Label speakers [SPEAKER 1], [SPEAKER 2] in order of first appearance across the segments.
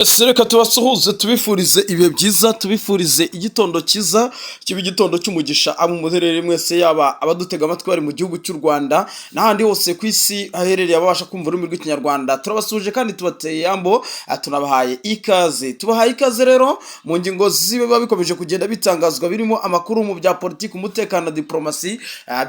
[SPEAKER 1] Ese reka tubasuhuze, tubifurize ibihe byiza, tubifurize igitondo cyiza, kiba igitondo cy'umugisha abo muherereye mwese, yaba abadutega amatwi bari mu gihugu cy'u Rwanda n'ahandi hose ku isi haherereye ababasha kumva ururimi rw'Ikinyarwanda. Turabasuhuje kandi tubateye yambo, tunabahaye ikaze. Tubahaye ikaze rero mu ngingo ziba bikomeje kugenda bitangazwa, birimo amakuru mu bya politiki, umutekano na diplomasi,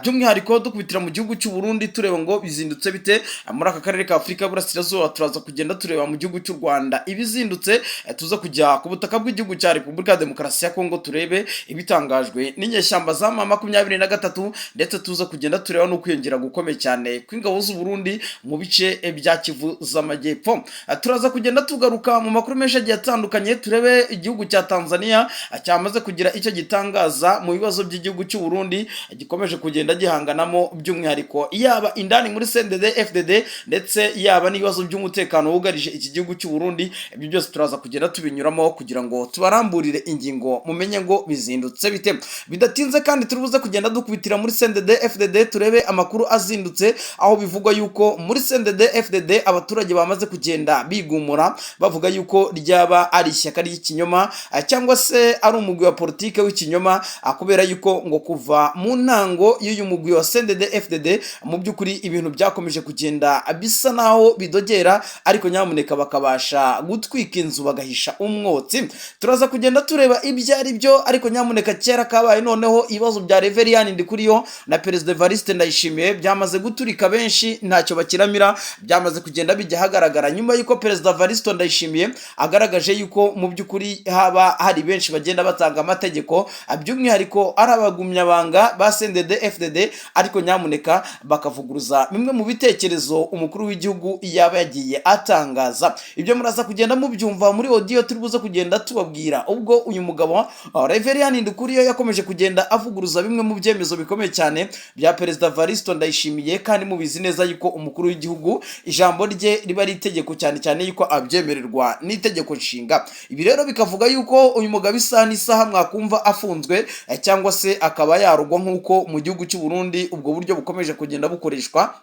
[SPEAKER 1] by'umwihariko dukubitira mu gihugu cy'u Burundi, tureba ngo bizindutse bite muri aka karere ka Afurika y'Uburasirazuba. Turaza kugenda tureba mu gihugu cy'u Rwanda ibizindutse, tuza kujya ku butaka bw'igihugu cya Repubulika ya Demokarasi ya Kongo, turebe ibitangajwe n'inyeshyamba za M23, ndetse tuza kugenda tureba no kwiyongera gukomeye cyane kw'ingabo z'u Burundi mu bice bya Kivu z'Amajyepfo. Turaza kugenda tugaruka mu makuru menshi agiye atandukanye, turebe igihugu cya Tanzania cyamaze kugira icyo gitangaza mu bibazo by'igihugu cy'u Burundi gikomeje kugenda gihanganamo, by'umwihariko yaba indani muri CNDD FDD, ndetse yaba n'ibibazo by'umutekano wugarije iki gihugu cy'u Burundi. Ibyo byose turaza kugenda tubinyuramo kugira ngo tubaramburire ingingo, mumenye ngo bizindutse bite. Bidatinze kandi turibuze kugenda dukubitira muri CNDD FDD, turebe amakuru azindutse, aho bivugwa yuko muri CNDD FDD abaturage bamaze kugenda bigumura, bavuga yuko ryaba ari ishyaka ry'ikinyoma cyangwa se ari umugwi wa politike w'ikinyoma, kubera yuko ngo kuva mu ntango y'uyu mugwi wa CNDD FDD, mu by'ukuri ibintu byakomeje kugenda bisa naho bidogera, ariko nyamuneka bakabasha gutwika inzu bagahisha umwotsi. Turaza kugenda tureba ibyo ari byo, ariko nyamuneka kera kabaye noneho ibibazo bya Reverien Ndikuriyo na Perezida Evariste Ndayishimiye byamaze guturika, benshi ntacyo bakiramira, byamaze kugenda bijya ahagaragara nyuma y'uko Perezida Evariste Ndayishimiye agaragaje yuko mu by'ukuri haba hari benshi bagenda batanga amategeko, by'umwihariko ari abagumyabanga ba CNDD FDD, ariko nyamuneka bakavuguruza bimwe mu bitekerezo umukuru w'igihugu yaba yagiye atangaza. Ibyo muraza kugenda mubyumva muri audio turi buze kugenda tubabwira, ubwo uyu mugabo Reverien Ndikuriyo yakomeje kugenda avuguruza bimwe mu byemezo bikomeye cyane bya Perezida Varisto Ndayishimiye, kandi mubizi neza yuko umukuru w'igihugu ijambo rye riba ari itegeko, cyane cyane yuko abyemererwa n'itegeko nshinga. Ibi rero bikavuga yuko uyu mugabo isaha n'isaha mwakumva afunzwe, cyangwa se akaba yarugwa, nk'uko mu gihugu cy'u Burundi ubwo buryo bukomeje kugenda bukoreshwa.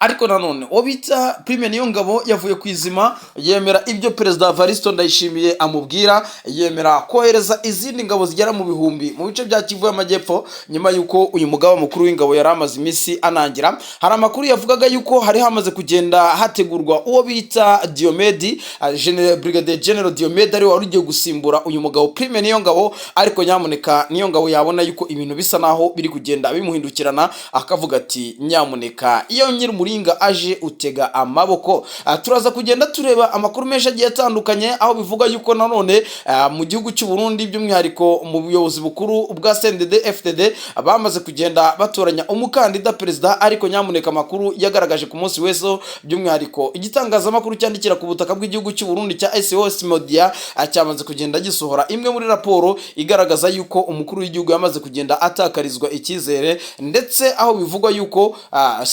[SPEAKER 1] Ariko nanone uwo bita Prime Niyongabo yavuye ku izima, yemera ibyo Perezida Varisto Ndayishimiye amubwira, yemera kohereza izindi ngabo zigera mu bihumbi mu bice bya Kivu y'Amajyepfo, nyuma y'uko uyu mugaba mukuru w'ingabo yari amaze iminsi anangira. Hari amakuru yavugaga yuko hari hamaze kugenda hategurwa uwo bita Diomedi, General, Brigadier General Diomedi, ari wari ugiye gusimbura uyu mugabo Prime Niyongabo, ariko nyamuneka Niyongabo yabona yuko ibintu bisa naho biri kugenda bimuhindukirana, akavuga ati: "Nyamuneka iyo nyiri umuringa aje utega amaboko." Turaza kugenda tureba amakuru menshi agiye atandukanye, aho bivuga yuko nanone mu gihugu cy'u Burundi, by'umwihariko mu buyobozi bukuru bwa CNDD FDD, bamaze kugenda batoranya umukandida perezida. Ariko nyamuneka amakuru yagaragaje ku munsi w'ejo, by'umwihariko igitangazamakuru cyandikira ku butaka bw'igihugu cy'u Burundi cya SOS Media, cyamaze kugenda gisohora imwe muri raporo igaragaza yuko umukuru w'igihugu yamaze kugenda atakarizwa icyizere, ndetse aho bivugwa yuko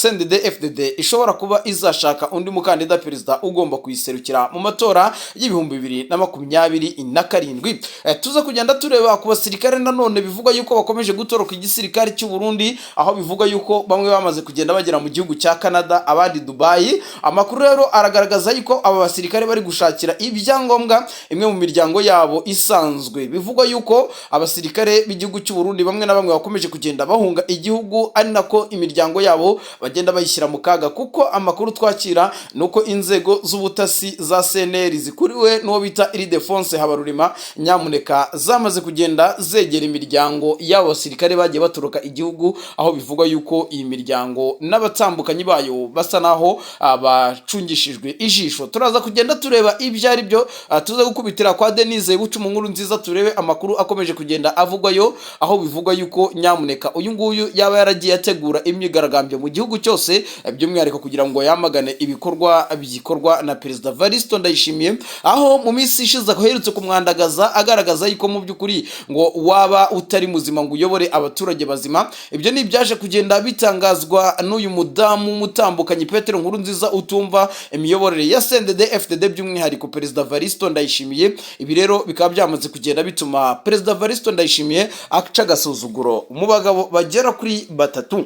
[SPEAKER 1] CNDD FDD ishobora kuba izashaka undi mukandida perezida ugomba kuyiserukira mu matora y'2027. Tuza kugenda tureba ku basirikare nanone bivugwa yuko bakomeje gutoroka igisirikare cy'u Burundi, aho bivugwa yuko bamwe bamaze kugenda bagera mu gihugu cya Canada, abandi Dubai. Amakuru rero aragaragaza yuko aba basirikare bari gushakira ibyangombwa imwe mu miryango yabo isanzwe. Bivugwa yuko abasirikare b'igihugu cy'u Burundi bamwe na bamwe bakomeje kugenda bahunga igihugu, ari nako imiryango yabo bagenda bayishyira mu kaga, kuko amakuru twakira ni uko inzego z'ubutasi za CNR zikuriwe n'uwo bita Ildefonse Habarurema, nyamuneka zamaze kugenda zegera imiryango y'abo basirikare bagiye batoroka igihugu, aho bivugwa yuko iyi miryango n'abatambukanyi bayo basa naho bacungishijwe ijisho. Turaza kugenda tureba ibyo ari byo. Tuza gukubitira kwa Denise Bucuma nkuru nziza, turebe amakuru akomeje kugenda avugwayo, aho bivugwa yuko nyamuneka uyu nguyu yaba yaragiye ategura imyigaragambyo mu gihugu cyose, by'umwihariko kugira ngo yamagane ibikorwa bikorwa na Perezida Varisto Ndayishimiye, aho mu minsi ishize aherutse kumwandagaza, agaragaza yuko mu by'ukuri ngo waba utari muzima ngo uyobore abaturage bazima. Ibyo ni ibyaje kugenda bitangazwa n'uyu mudamu w'umutambukanyi Petero Nkuru Nziza, utumva imiyoborere ya CNDD FDD, by'umwihariko Perezida Varisto Ndayishimiye. Ibi rero bikaba byamaze kugenda bituma Perezida Varisto Ndayishimiye aca agasuzuguro mu bagabo bagera kuri batatu.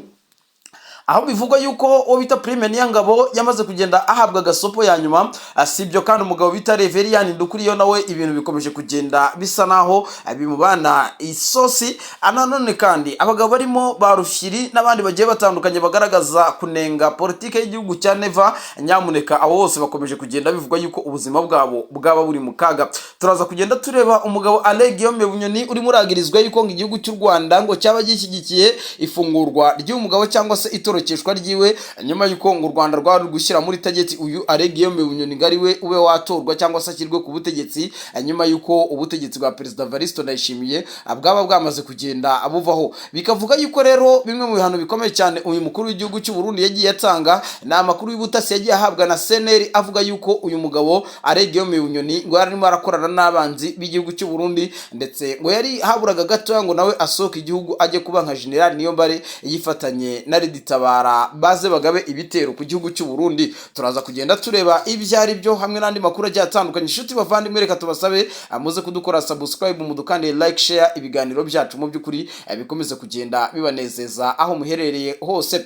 [SPEAKER 1] Aho bivugwa yuko uwo bita Prime Niyongabo yamaze kugenda ahabwa agasopo ya nyuma. Si ibyo kandi, umugabo bita Reverien Ndikuriyo nawe ibintu bikomeje kugenda bisa naho bimubana isosi. Nanone kandi abagabo barimo ba Rufyiri n'abandi bagiye batandukanye bagaragaza kunenga politike y'igihugu cya Neva, nyamuneka abo bose bakomeje kugenda bivugwa yuko ubuzima bwabo bwaba buri mu kaga. Turaza kugenda tureba umugabo Alain Guillaume Bunyoni urimo uragirizwa yuko ngo igihugu cy'u Rwanda ngo cyaba gishyigikiye ifungurwa ry'uyu mugabo cyangwa se itorokeshwa ryiwe, nyuma yuko ngo u Rwanda rwari gushyira muri target uyu Alain Guillaume Bunyoni ngo ari we ube watorwa cyangwa se ashyirwe ku butegetsi, nyuma yuko ubutegetsi bwa Perezida Evariste Ndayishimiye bwaba bwamaze kugenda buvaho. Bikavuga yuko rero bimwe mu bihano bikomeye cyane uyu mukuru w'igihugu cy'u Burundi yagiye atanga ni amakuru y'ubutasi yagiye ahabwa na CNR, avuga yuko uyu mugabo Alain Guillaume Bunyoni ngo yarimo arakorana n'abanzi b'igihugu cy'u Burundi, ndetse ngo yari haburaga gatoya ngo nawe asohoke igihugu ajye kuba nka General Niyombare, yifatanye na RED Tabara, baze bagabe ibitero ku gihugu cy'u Burundi. Turaza kugenda tureba ibyo ari byo hamwe n'andi makuru agiye atandukanye. Inshuti bavandimwe, reka tubasabe muze kudukora subscribe, mudukande like, share, ibiganiro byacu mu by'ukuri bikomeze kugenda bibanezeza aho muherereye hose.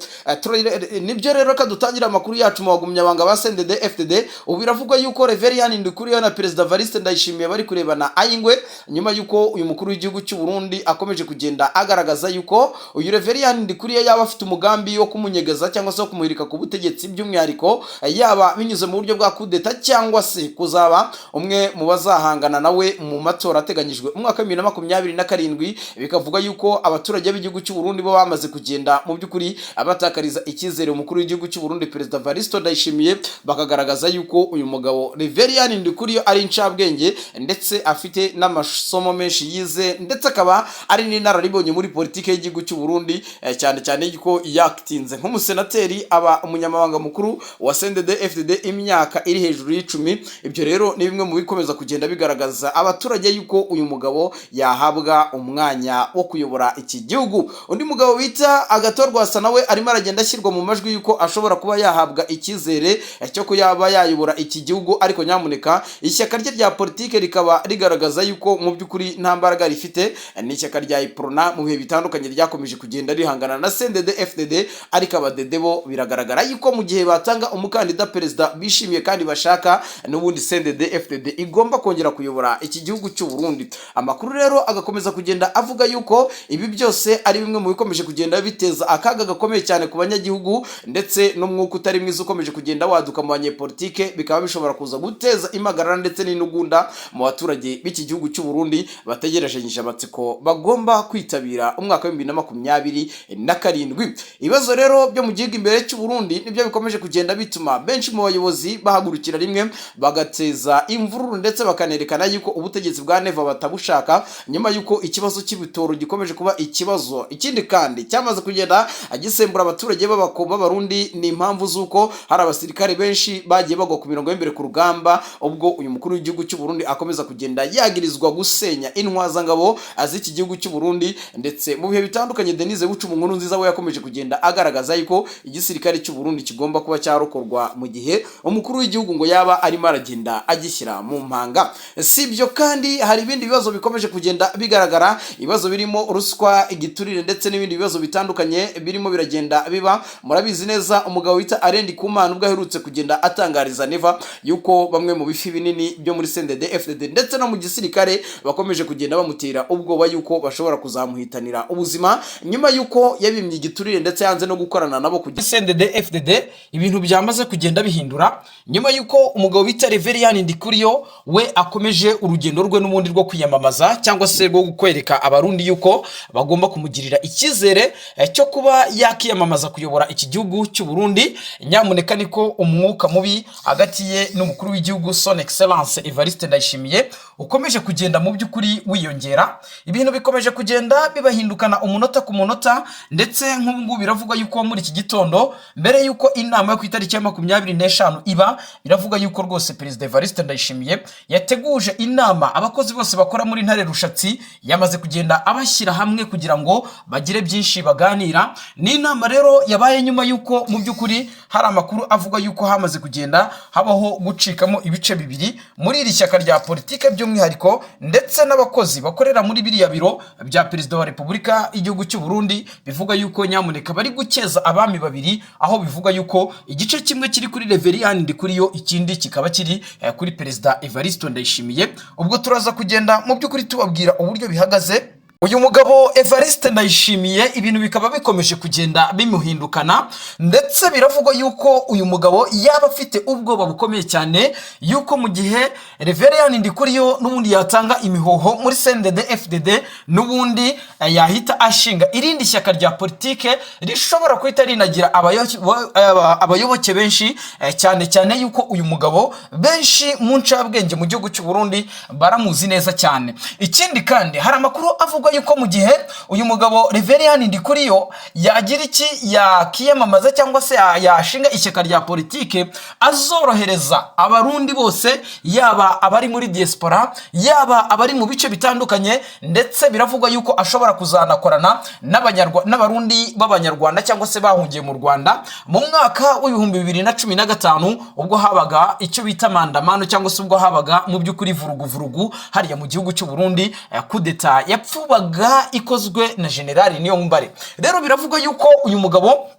[SPEAKER 1] Nibyo rero, reka dutangire amakuru yacu mu bagumyabanga ba CNDD FDD. Ubu biravugwa yuko Reverien Ndikuriyo na Perezida Evariste Ndayishimiye bari kurebana ayingwe, nyuma yuko uyu mukuru w'igihugu cy'u Burundi akomeje kugenda agaragaza yuko uyu Reverien Ndikuriyo yaba afite umugambi wo kumunyegeza cyangwa se wo kumuhirika ku butegetsi, by'umwihariko yaba binyuze mu buryo bwa kudeta cyangwa se kuzaba umwe mu bazahangana nawe mu matora ateganyijwe umwaka wa 2027. Bikavuga yuko abaturage b'igihugu cy'u Burundi bo bamaze kugenda mu by'ukuri batakariza icyizere umukuru w'igihugu cy'u Burundi, Perezida Evariste Ndayishimiye, bakagaragaza yuko uyu mugabo Reverien Ndikuriyo ari incabwenge, ndetse afite n'amasomo menshi yize, ndetse akaba ari n'inararibonye muri politike y'igihugu cy'u Burundi, cyane cyane yuko yakitinze nk'umusenateri, aba umunyamabanga mukuru wa CNDD FDD imyaka iri hejuru y'10. Ibyo rero ni bimwe mu bikomeza kugenda bigaragaza abaturage yuko uyu mugabo yahabwa umwanya wo kuyobora iki gihugu. Undi mugabo bita Agathon Rwasa nawe arimo aragenda ashyirwa mu majwi yuko ashobora kuba yahabwa icyizere cyo kuyaba yayobora iki gihugu, ariko nyamuneka ishyaka rye rya politike rikaba rigaragaza yuko mu by'ukuri nta mbaraga rifite. Ni ishyaka rya Uprona, mu bihe bitandukanye ryakomeje kugenda rihangana na CNDD FDD, ariko abadede bo biragaragara yuko mu gihe batanga umukandida perezida bishimiye kandi bashaka, n'ubundi CNDD FDD igomba kongera kuyobora iki gihugu cy'u Burundi. Amakuru rero agakomeza kugenda avuga yuko ibi byose ari bimwe mu bikomeje kugenda biteza akaga gakomeye cyane ku banyagihugu, ndetse n'umwuka utari mwiza ukomeje kugenda waduka mu banyepolitike, bikaba bishobora kuza guteza impagarara ndetse n'intugunda mu baturage b'iki gihugu cy'u Burundi bategerejanyije amatsiko bagomba kwitabira umwaka wa 2027. Ibibazo rero byo mu gihugu imbere cy'u Burundi nibyo bikomeje kugenda bituma benshi mu bayobozi bahagurukira rimwe bagateza imvururu, ndetse bakanerekana yuko ubutegetsi bwa Neva batabushaka, nyuma yuko ikibazo cy'ibitoro gikomeje kuba ikibazo. Ikindi kandi cyamaze kugenda gisembura abaturage b'Abarundi ni impamvu z'uko hari abasirikare benshi bagiye bagwa ku mirongo y'imbere ku rugamba, ubwo uyu mukuru w'igihugu cy'u Burundi akomeza kugenda yagirizwa gusenya intwazangabo z'iki gihugu cy'u Burundi. Ndetse mu bihe bitandukanye Denise Bucuma Nkuru Nziza we yakomeje kugenda agaragaza yuko igisirikare cy'u Burundi kigomba kuba cyarokorwa mu gihe umukuru w'igihugu ngo yaba arimo aragenda agishyira mu mpanga. Si ibyo kandi, hari ibindi bibazo bikomeje kugenda bigaragara, ibibazo birimo ruswa, igiturire, ndetse n'ibindi bibazo bitandukanye birimo biragenda biba. Murabizi neza, umugabo wita Alain Ndikumana ubwo aherutse kugenda atangariza Neva yuko bamwe mu bifi binini byo muri CNDD FDD ndetse no mu gisirikare bakomeje kugenda bamutera ubwoba yuko bashobora kuzamuhitanira ubuzima, nyuma yuko yabimye igiturire ndetse yanze no gukorana nabo kugira CNDD FDD. Ibintu byamaze kugenda bihindura nyuma yuko umugabo bita Reverien Ndikuriyo we akomeje urugendo rwe n'ubundi rwo kwiyamamaza cyangwa se rwo kwereka Abarundi yuko bagomba kumugirira icyizere cyo kuba yakiyamamaza kuyobora iki gihugu cy'u Burundi. Nyamuneka niko umwuka mubi hagati ye n'umukuru w'igihugu, Son Excellence Evariste Ndayishimiye, ukomeje kugenda mu by'ukuri wiyongera. Ibintu bikomeje kugenda bibahindukana umunota ku munota, ndetse nk'ubu ngubu biravugwa yuko muri iki gitondo, mbere yuko inama yo ku itariki ya 25 iba, biravuga yuko rwose Perezida Evariste Ndayishimiye yateguje inama abakozi bose bakora muri Ntare Rushatsi, yamaze kugenda abashyira hamwe kugira ngo bagire byinshi baganira. Ni inama rero yabaye nyuma yuko mu by'ukuri hari amakuru avuga yuko hamaze kugenda habaho gucikamo ibice bibiri muri iri shyaka rya politike by'umwihariko, ndetse n'abakozi bakorera muri biriya biro bya Perezida wa Repubulika y'igihugu cy'u Burundi. Bivuga yuko nyamuneka bari gucika. gukeza abami babiri, aho bivuga yuko igice kimwe kiri kuri Reverien Ndikuriyo, ikindi kikaba kiri kuri Perezida Evariste Ndayishimiye. Ubwo turaza kugenda mu by'ukuri tubabwira uburyo bihagaze. Uyu mugabo Evariste Ndayishimiye, ibintu bikaba bikomeje kugenda bimuhindukana, ndetse biravugwa yuko uyu mugabo yaba afite ubwoba bukomeye cyane yuko mu gihe Reverien Ndikuriyo n'ubundi yatanga imihoho muri CNDD FDD, n'ubundi yahita ashinga irindi shyaka rya politike rishobora guhita rinagira abayoboke benshi, cyane cyane yuko uyu mugabo benshi mu ncabwenge mu gihugu cy'u Burundi baramuzi neza cyane. Ikindi kandi, hari amakuru avuga yuko mu gihe uyu mugabo Reverien Ndikuriyo yagira iki, yakiyamamaza cyangwa se yashinga ishyaka rya politike, azorohereza Abarundi bose, yaba abari muri diaspora, yaba abari mu bice bitandukanye. Ndetse biravugwa yuko ashobora kuzanakorana n'Abarundi b'Abanyarwanda cyangwa se bahungiye mu Rwanda mu mwaka w'2015, ubwo habaga icyo bita maandamano, cyangwa se ubwo habaga mu by'ukuri vuruguvurugu hariya mu gihugu cy'u Burundi, kudeta yapfubaga ikozwe na Generali Niyombare. Rero biravugwa yuko uyu mugabo,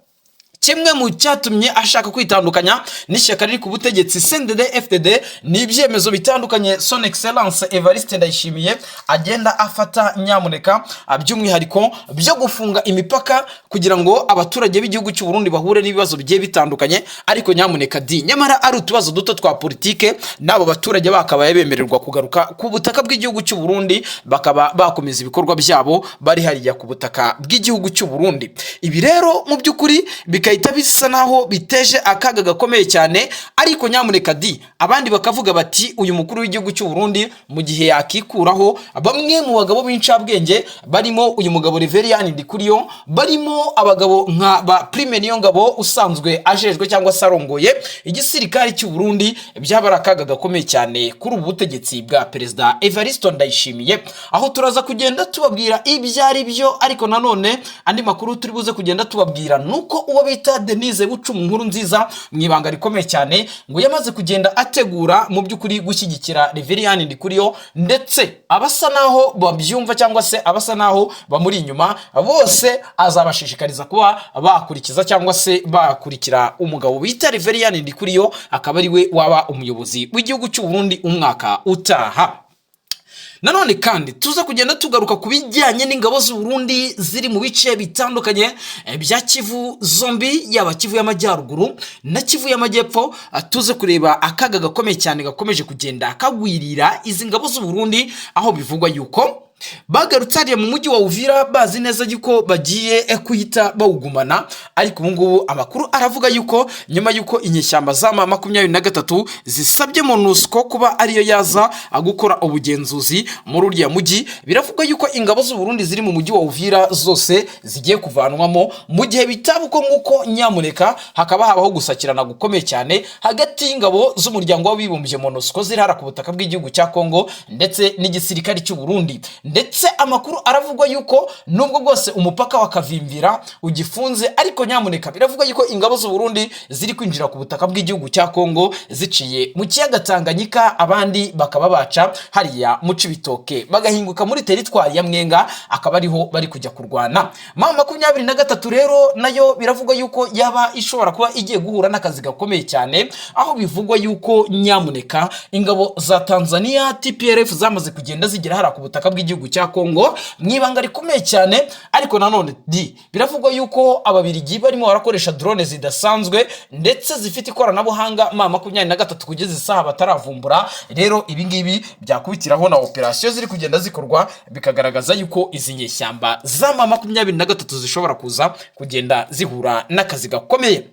[SPEAKER 1] kimwe mu cyatumye ashaka kwitandukanya n'ishyaka riri ku butegetsi CNDD FDD, ni ibyemezo bitandukanye Son Excellence Evariste Ndayishimiye agenda afata, nyamuneka, by'umwihariko byo gufunga imipaka kugira ngo abaturage b'igihugu cy'u Burundi bahure n'ibibazo bigiye bitandukanye. Ariko nyamuneka di, nyamara ari utubazo duto twa politike, n'abo baturage bakabaye bemererwa kugaruka ku butaka bw'igihugu cy'u Burundi, bakaba bakomeza ibikorwa byabo bari hariya ku butaka bw'igihugu cy'u Burundi. Ibi rero mu by'ukuri bigahita bisa naho biteje akaga gakomeye cyane. Ariko nyamuneka di, abandi bakavuga bati uyu mukuru w'igihugu cy'u Burundi mu gihe yakikuraho bamwe mu bagabo b'incabwenge, barimo uyu mugabo Reverien Ndikuriyo, barimo abagabo nka ba Prime Niyongabo usanzwe ajejwe cyangwa se arongoye igisirikare cy'u Burundi, byaba ari akaga gakomeye cyane kuri ubu butegetsi bwa Perezida Evariste Ndayishimiye. Aho turaza kugenda tubabwira ibyo ari byo. Ariko nanone andi makuru turi buze kugenda tubabwira nuko uwo bita Denise Bucumu Nkuru Nziza, mu ibanga rikomeye cyane, ngo yamaze kugenda ategura mu by'ukuri gushyigikira Reverien Ndikuriyo, ndetse abasa naho babyumva cyangwa se abasa naho bamuri inyuma bose azabashishikariza kuba bakurikiza cyangwa se bakurikira umugabo bita Reverien Ndikuriyo, akaba ari we waba umuyobozi w'igihugu cy'u Burundi umwaka utaha. Nanone kandi tuza kugenda tugaruka ku bijyanye n'ingabo z'u Burundi ziri mu bice bitandukanye bya Kivu zombi, yaba Kivu y'Amajyaruguru na Kivu y'Amajyepfo. Tuze kureba akaga gakomeye cyane gakomeje kugenda kagwirira izi ngabo z'u Burundi, aho bivugwa yuko bagarutse hariya mu mujyi wa Uvira bazi neza yuko bagiye kuhita bawugumana. Ariko ubu ngubu amakuru aravuga yuko nyuma yuko inyeshyamba za M23 zisabye MONUSCO kuba ariyo yaza gukora ubugenzuzi muri uriya mujyi, biravugwa yuko ingabo z'u Burundi ziri mu mujyi wa Uvira zose zigiye kuvanwamo. Mu gihe bitaba uko nguko, nyamuneka, hakaba habaho gusakirana gukomeye cyane hagati y'ingabo z'Umuryango w'Abibumbye MONUSCO ziri hara ku butaka bw'igihugu cya Kongo ndetse n'igisirikare cy'u Burundi. Ndetse amakuru aravugwa yuko nubwo bwose umupaka wa Kavimvira ugifunze, ariko nyamuneka biravugwa yuko ingabo z'u Burundi ziri kwinjira ku butaka bw'igihugu cya Kongo ziciye mu kiyaga Tanganyika, abandi bakaba baca hariya mu Cibitoke bagahinguka muri teritwari ya Mwenga, akaba ariho bari kujya kurwana. M23 rero nayo biravugwa yuko yaba ishobora kuba igiye guhura n'akazi gakomeye cyane, aho bivugwa yuko nyamuneka ingabo za Tanzania TPLF zamaze kugenda zigera hariya ku butaka bw'igihugu cya Kongo mu ibanga rikomeye cyane. Ariko nanone di, biravugwa yuko Ababirigi barimo barakoresha drone zidasanzwe ndetse zifite ikoranabuhanga M23 kugeza isaha bataravumbura. Rero ibi ngibi byakubitiraho na operasiyo ziri kugenda zikorwa, bikagaragaza yuko izi nyeshyamba za M23 zishobora kuza kugenda zihura n'akazi gakomeye.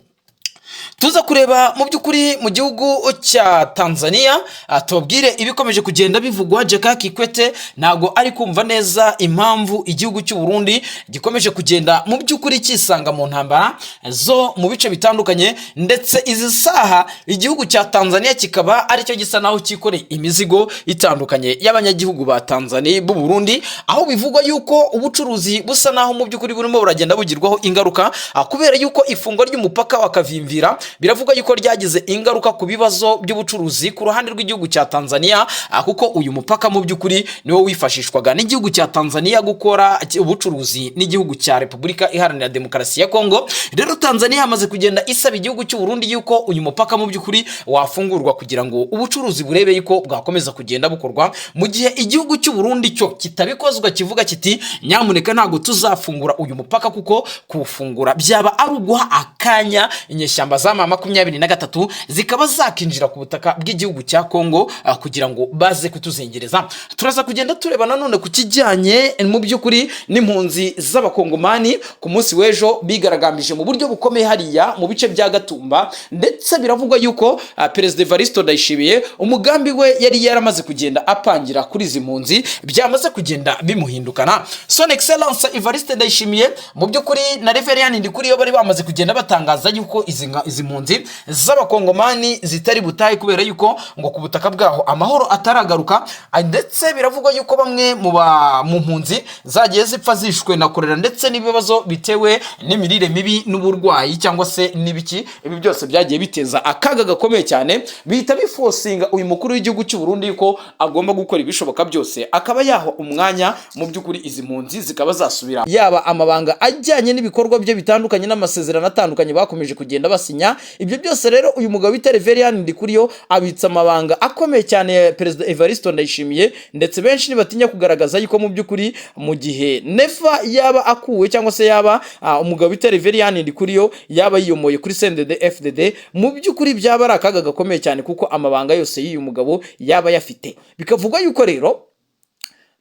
[SPEAKER 1] Tuza kureba mu by'ukuri mu gihugu cya Tanzania, tubabwire ibikomeje kugenda bivugwa. Jakaya Kikwete ntabwo ari kumva neza impamvu igihugu cy'u Burundi gikomeje kugenda mu by'ukuri kisanga mu ntambara zo mu bice bitandukanye, ndetse izi saha igihugu cya Tanzania kikaba aricyo gisa naho cyikoreye imizigo itandukanye y'abanyagihugu ba Tanzania b'u Burundi, aho bivugwa yuko ubucuruzi busa naho mu by'ukuri burimo buragenda bugirwaho ingaruka, kubera yuko ifungwa ry'umupaka wa Kavimvira. Muvira biravuga yuko ryagize ingaruka ku bibazo by'ubucuruzi ku ruhande rw'igihugu cya Tanzania, kuko uyu mupaka mu by'ukuri niwo wifashishwaga n'igihugu cya Tanzania gukora ubucuruzi n'igihugu cya Repubulika Iharanira Demokarasi ya Kongo. Rero Tanzania yamaze kugenda isaba igihugu cy'u Burundi yuko uyu mupaka mu by'ukuri wafungurwa kugira ngo ubucuruzi burebe yuko bwakomeza kugenda bukorwa, mu gihe igihugu cy'u Burundi cyo kitabikozwa, kivuga kiti: "Nyamuneka, ntabwo tuzafungura uyu mupaka, kuko kuwufungura byaba ari uguha akanya inyeshyamba za M23 zikaba zakinjira ku butaka bw'igihugu cya Kongo kugira ngo baze kutuzengereza." Turaza kugenda tureba nanone ku kijyanye mu by'ukuri n'impunzi z'Abakongomani. Ku munsi w'ejo bigaragambije mu buryo bukomeye hariya mu bice bya Gatumba, ndetse biravugwa yuko Perezida Evariste Ndayishimiye umugambi we yari yaramaze kugenda apangira kuri izi mpunzi byamaze kugenda bimuhindukana. Son Excellence Evariste Ndayishimiye mu by'ukuri na Reverien Ndikuriyo bari bamaze kugenda batangaza yuko izi mpunzi z'Abakongomani zitari butahe, kubera yuko ngo ku butaka bwaho amahoro ataragaruka. Ndetse biravugwa yuko bamwe mu mpunzi zagiye zipfa zishwe na korera ndetse n'ibibazo bitewe n'imirire mibi n'uburwayi cyangwa se n'ibiki. Ibi byose byagiye biteza akaga gakomeye cyane, bihita biforcinga uyu mukuru w'igihugu cy'u Burundi yuko agomba gukora ibishoboka byose akaba yaha umwanya mu by'ukuri izi mpunzi zikaba zasubira, yaba amabanga ajyanye n'ibikorwa bye bitandukanye n'amasezerano atandukanye bakomeje kugenda basinya. Ibyo byose rero, uyu mugabo bita Reverien Ndikuriyo abitsa amabanga akomeye cyane ya Perezida Evariste Ndayishimiye, ndetse benshi ntibatinya kugaragaza yuko mu by'ukuri mu gihe Neva yaba akuwe cyangwa se yaba umugabo bita Reverien Ndikuriyo yaba yiyomoye kuri CNDD FDD, mu by'ukuri byaba ari akaga gakomeye cyane, kuko amabanga yose y'uyu mugabo yaba yafite. Bikavugwa yuko rero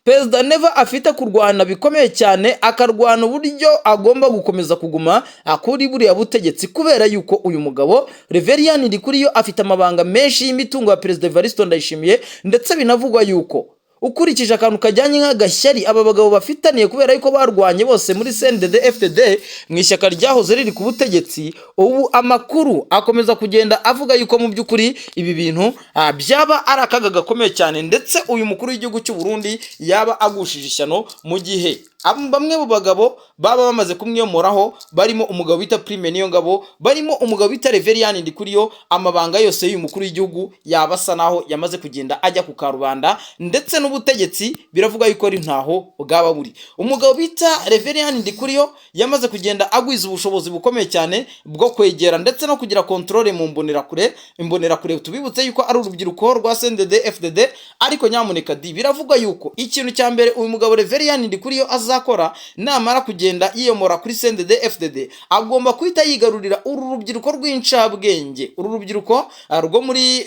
[SPEAKER 1] Perezida Neva afite kurwana bikomeye cyane, akarwana uburyo agomba gukomeza kuguma kuri buriya butegetsi, kubera yuko uyu mugabo Reverien Ndikuriyo afite amabanga menshi y'imitungo ya Perezida Evariste Ndayishimiye. Ndetse binavugwa yuko ukurikije akantu kajyanye nk'agashyari aba bagabo bafitaniye, kubera yuko barwanye bose muri CNDD FDD, mu ishyaka ryahoze riri ku butegetsi, ubu amakuru akomeza kugenda avuga yuko mu by'ukuri ibi bintu byaba ari akaga gakomeye cyane, ndetse uyu mukuru w'igihugu cy'u Burundi yaba agushije ishyano mu gihe bamwe mu bagabo baba bamaze kumwiyomoraho, barimo umugabo bita Prime Niyongabo, barimo umugabo bita Reverien Ndikuriyo. Amabanga yose y'uyu mukuru w'igihugu yaba asa naho yamaze kugenda ajya ku karubanda, ndetse n'ubutegetsi biravuga yuko ari ntaho bwaba buri. Umugabo bita Reverien Ndikuriyo yamaze kugenda agwiza ubushobozi bukomeye cyane bwo kwegera ndetse no kugira contrôle mu mbonerakure. Imbonerakure, tubibutse yuko ari urubyiruko rwa CNDD FDD. Ariko nyamuneka di, biravugwa yuko ikintu cya mbere uyu mugabo Reverien Ndikuriyo azakora namara kugenda yiyomora kuri CNDD FDD, agomba guhita yigarurira uru rubyiruko rw'incabwenge, uru rubyiruko rwo muri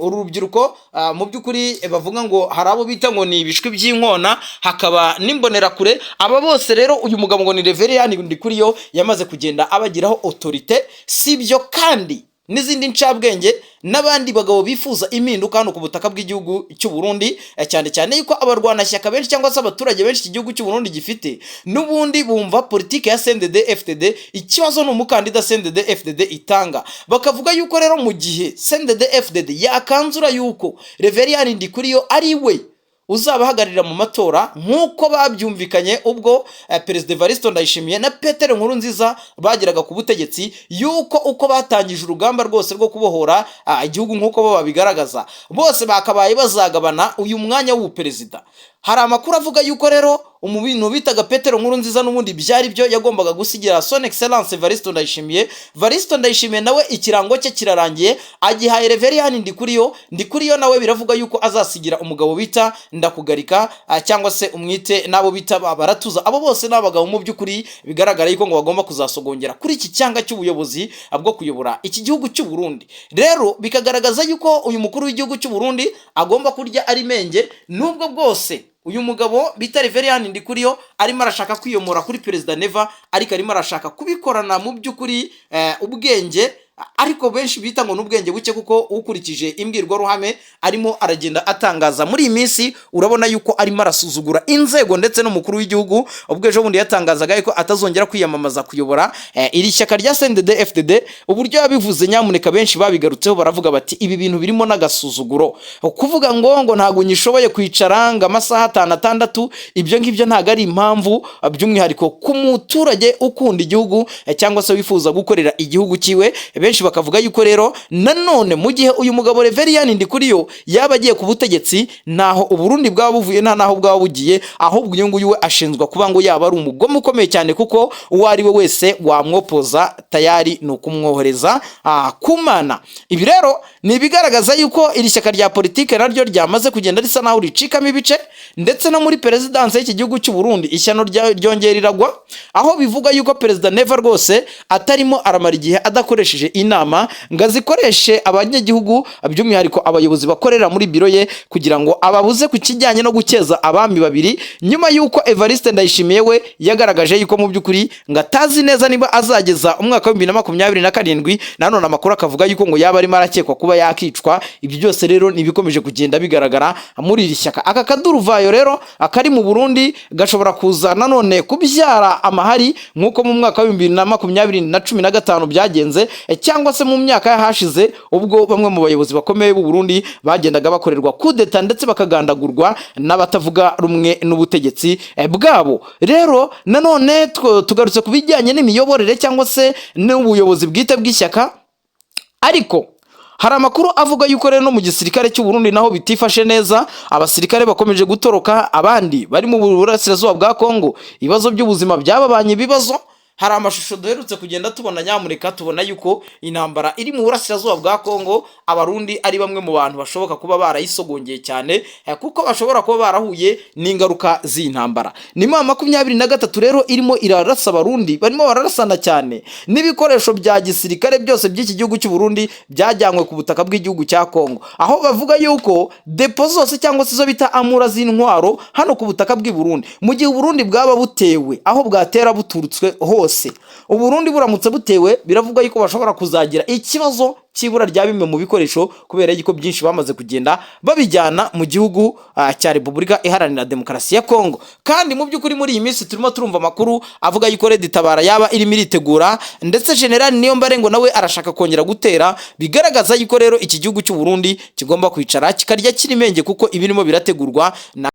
[SPEAKER 1] uru rubyiruko mu by'ukuri bavuga ngo hari abo bita ngo ni ibishwi by'inkona, hakaba n'imbonerakure. Aba bose rero uyu mugabo ngo ni Reverien Ndikuriyo yamaze kugenda abagiraho autorité. Si ibyo kandi, n'izindi ncabwenge n'abandi bagabo bifuza impinduka hano ku butaka bw'igihugu cy'u Burundi, cyane cyane yuko abarwanashyaka benshi cyangwa se abaturage benshi iki gihugu cy'u Burundi gifite n'ubundi bumva politike ya CNDD FDD. Ikibazo ni umukandida CNDD FDD itanga. Bakavuga yuko rero mu gihe CNDD FDD yakanzura yuko Reverien Ndikuriyo ari we uzabahagararira mu matora, nk'uko babyumvikanye ubwo Perezida Evariste Ndayishimiye na Petero Nkurunziza bageraga ku butegetsi, yuko uko batangije urugamba rwose rwo kubohora igihugu nk'uko bo babigaragaza, bose bakabaye bazagabana uyu mwanya w'ubuperezida. Hari amakuru avuga yuko rero umuntu bitaga Petero Nkurunziza n'ubundi byari byo yagombaga gusigira Son Excellence Evariste Ndayishimiye. Evariste Ndayishimiye nawe ikirango cye kirarangiye, agihaye Reverien Ndikuriyo. Ndikuriyo nawe biravuga yuko azasigira umugabo bita Ndakugarika, cyangwa se umwite n'abo bita Baratuza. Abo bose ni abagabo mu by'ukuri bigaragara yuko ngo bagomba kuzasogongera kuri iki cyanga cy'ubuyobozi bwo kuyobora iki gihugu cy'u Burundi. Rero bikagaragaza yuko uyu mukuru w'igihugu cy'u Burundi agomba kurya ari menge, nubwo bwose uyu mugabo bita Reverien Ndikuriyo arimo arashaka kwiyomora kuri Perezida Neva, ariko arimo arashaka kubikorana mu by'ukuri ubwenge, ariko benshi bita ngo n'ubwenge buke, kuko ukurikije imbwirwaruhame arimo aragenda atangaza muri iyi minsi, urabona yuko arimo arasuzugura inzego ndetse n'umukuru w'igihugu. Ubwo ejo bundi yatangazaga yuko atazongera kwiyamamaza kuyobora iri shyaka rya CNDD FDD, uburyo yabivuze nyamuneka benshi babigarutseho, baravuga bati: "Ibi bintu birimo n'agasuzuguro." Kuvuga ngo ntabwo nyishoboye kwicara ngo amasaha atanu, atandatu, ibyo ngibyo ntabwo ari impamvu, by'umwihariko ku muturage ukunda igihugu cyangwa se wifuza gukorera igihugu cyiwe. Benshi bakavuga yuko rero nanone mu gihe uyu mugabo Reverien Ndikuriyo yaba agiye ku butegetsi, ntaho Uburundi bwaba buvuye, nta naho bwaba bugiye, ahubwo uyu nguyu we ashinzwe kuba ngo yaba ari umugome ukomeye cyane, kuko uwo ari we wese wamwopoza tayari ni ukumwohereza ku Mana. Ibi rero ni ibigaragaza yuko iri shyaka rya politike naryo ryamaze kugenda risa naho ricikamo ibice, ndetse no muri perezidansi y'iki gihugu cy'u Burundi ishyano ryongera riragwa, aho bivuga yuko Perezida Neva rwose atarimo aramara igihe adakoresheje inama ngo azikoreshe abanyagihugu, by'umwihariko abayobozi bakorera muri biro ye, kugira ngo ababuze ku kijyanye no gukeza abami babiri, nyuma y'uko Evariste Ndayishimiye we yagaragaje yuko mu by'ukuri ngo atazi neza niba azageza umwaka wa 2027. Nanone amakuru akavuga yuko ngo yaba arimo arakekwa kuba yakicwa. Ibyo byose rero ni ibikomeje kugenda bigaragara muri iri shyaka. Aka kaduruvayo rero akari mu Burundi gashobora kuza nanone kubyara amahari, nk'uko mu mwaka wa 2020 na 15 byagenze, cyangwa se mu myaka y'ahashize, ubwo bamwe mu bayobozi bakomeye b'u Burundi bagendaga bakorerwa kudeta ndetse bakagandagurwa n'abatavuga rumwe n'ubutegetsi bwabo. Rero nanone tugarutse ku bijyanye n'imiyoborere cyangwa se n'ubuyobozi bwite bw'ishyaka, ariko hari amakuru avuga yuko rero no mu gisirikare cy'u Burundi naho bitifashe neza. Abasirikare bakomeje gutoroka, abandi bari mu burasirazuba bwa Kongo, ibibazo by'ubuzima byababanye ibibazo. Hari amashusho duherutse kugenda tubona, nyamureka tubona yuko intambara iri mu burasirazuba bwa Kongo, Abarundi ari bamwe mu bantu bashoboka kuba barayisogongeye cyane, kuko bashobora kuba barahuye n'ingaruka z'iyi ntambara. Ni M23 rero irimo irarasa Abarundi, barimo bararasana cyane, n'ibikoresho bya gisirikare byose by'iki gihugu cy'u Burundi byajyanywe ku butaka bw'igihugu cya Kongo, aho bavuga yuko depo zose cyangwa se izo bita amura z'intwaro hano ku butaka bw'i Burundi, mu gihe Uburundi bwaba butewe, aho bwatera buturutswe hose, Uburundi buramutse butewe, biravuga yuko bashobora kuzagira ikibazo cy'ibura rya bimwe mu bikoresho, kubera yuko byinshi bamaze kugenda babijyana mu gihugu cya Repubulika Iharanira Demokarasi ya Kongo. Kandi mu by'ukuri muri iyi minsi turimo turumva amakuru avuga yuko Red Tabara yaba irimo iritegura, ndetse General Niyombare ngo nawe arashaka kongera gutera, bigaragaza yuko rero iki gihugu cy'u Burundi kigomba kwicara kikarya kirimenge, kuko ibirimo birategurwa na